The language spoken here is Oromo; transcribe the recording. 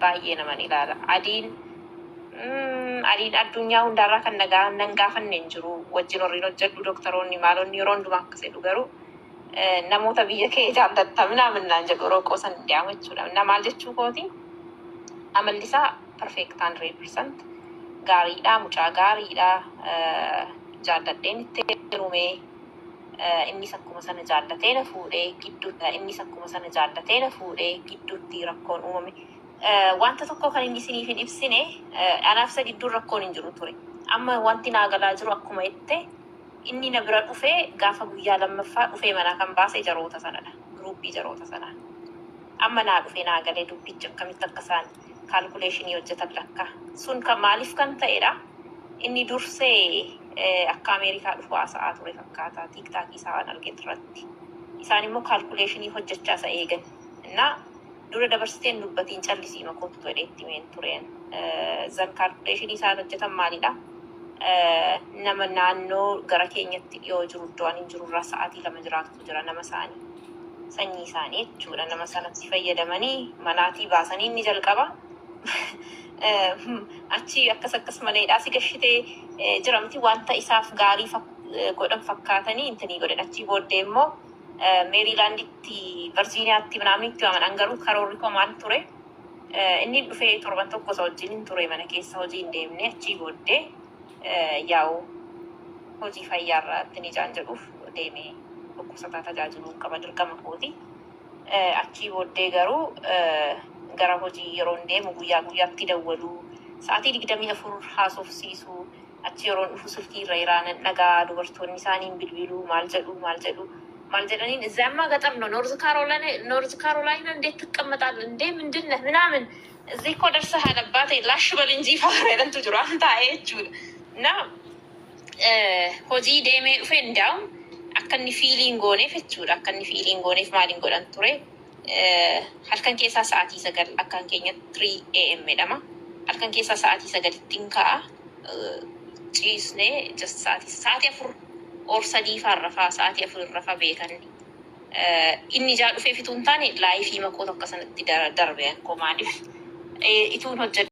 Baay'ee naman ilaala. Adiin addunyaa hundaarraa kan nagaa nan gaafanne hin jiru. Wajjin warreen hojjedhu, dooktaroonni maalonni, yeroo hundumaa akkas jedhu, garuu namoota biyya kee jaallatta minaamin naan jedhu yeroo qoosan dhiyaamu jechuudha. Na maal jechuu kooti, amalli isaa perfect, 100% gaariidha, mucaa gaariidha, jaalladheen itti heerumee, innis akkuma sana jaallatee na fuudhee. Gidduu innis akkuma sana jaallatee na fuudhee, gidduutti rakkoon uumame. Wanta tokko kan inni isiniif hin ibsine, anaaf isa gidduun rakkoon hin jiru ture. Amma wanti naa galaa jiru, akkuma itte inni na bira dhufee gaafa guyyaa lammaffaa dhufee manaa kan baase jaroota sanadha. Groupii jaroota sanaa. Amma naa dhufee naa galee dubbichi akkamitti akka isaan calculationii hojjetan lakka. Sun kan maaliif kan ta'edha? Inni dursee akka Ameerikaa dhufu haasa'aa ture fakkaata TikTokii isaa waan arge irratti. Isaan immoo calculationii hojjechaa isa eegan. Innaa dura dabarsiteen dubbatiin callisii makootu jedhee itti himeen tureen. Zan calculationii isaan hojjetan maalidha? Nama naannoo gara keenyatti dhiyoo jiru, iddoo ani jiru irraa sa'aatii 2 jiraatutu jira, nama isaanii. Sanyii isaanii jechuudha. Nama sanatti fayyadamanii manaatii baasanii inni jalqaba. Achi akkas akkas maleedhaa si gashitee jira miti, wanta isaaf gaarii godhan fakkaatanii intinii godhan. Achii booddee immoo Meeriilaanditti, Virgiiniyaatti minaamin itti waaman. Garuu karoorri koo maal ture? Inni dhufee torban tokko isa wajjin hin ture, mana keessa hojii hin deemne. Achii booddee yaa'u hojii fayyaarraa ni jaan jedhuuf deemee dhukkubsataa tajaajiluu qaba, dirqama kooti. Achii booddee garuu gara hojii yeroon deemu guyyaa guyyaatti dawwaluu, sa'aatii 24 haasofsiisuu, achi yeroon dhufu silkii irra iraanan dhagaa, dubartoonni isaaniin bilbiluu, maal jedhu, maal jedhu, maal jedhaniin, እዚያማ ገጠር ነው፣ ኖርዝ ካሮላይና፣ ኖርዝ ካሮላይና እንዴት ትቀመጣለህ እንዴ? ምንድን ነህ ምናምን፣ እዚህ እኮ ደርሰሃል አባቴ፣ ላሽ በል እንጂ faara jiru an taa'ee jechuudha. Na hojii deemee dhufe ndaa'u akka inni feeliin gooneef jechuudha. Akka inni feeliin gooneef maaliin godhan ture? Halkan keessaa sa'aatii 9, akkan keenya 3 a.m. jedhama. Halkan keessaa sa'aatii 9tti ka'a. Ciisnee just sa'aatii 4 or 3 faarrafaa, sa'aatii 4 irrafa beekanni. Inni ijaa dhufee fituu hin taane lifeii makoo tokko sanatti darbe koo maaliif ituun hojjedhu.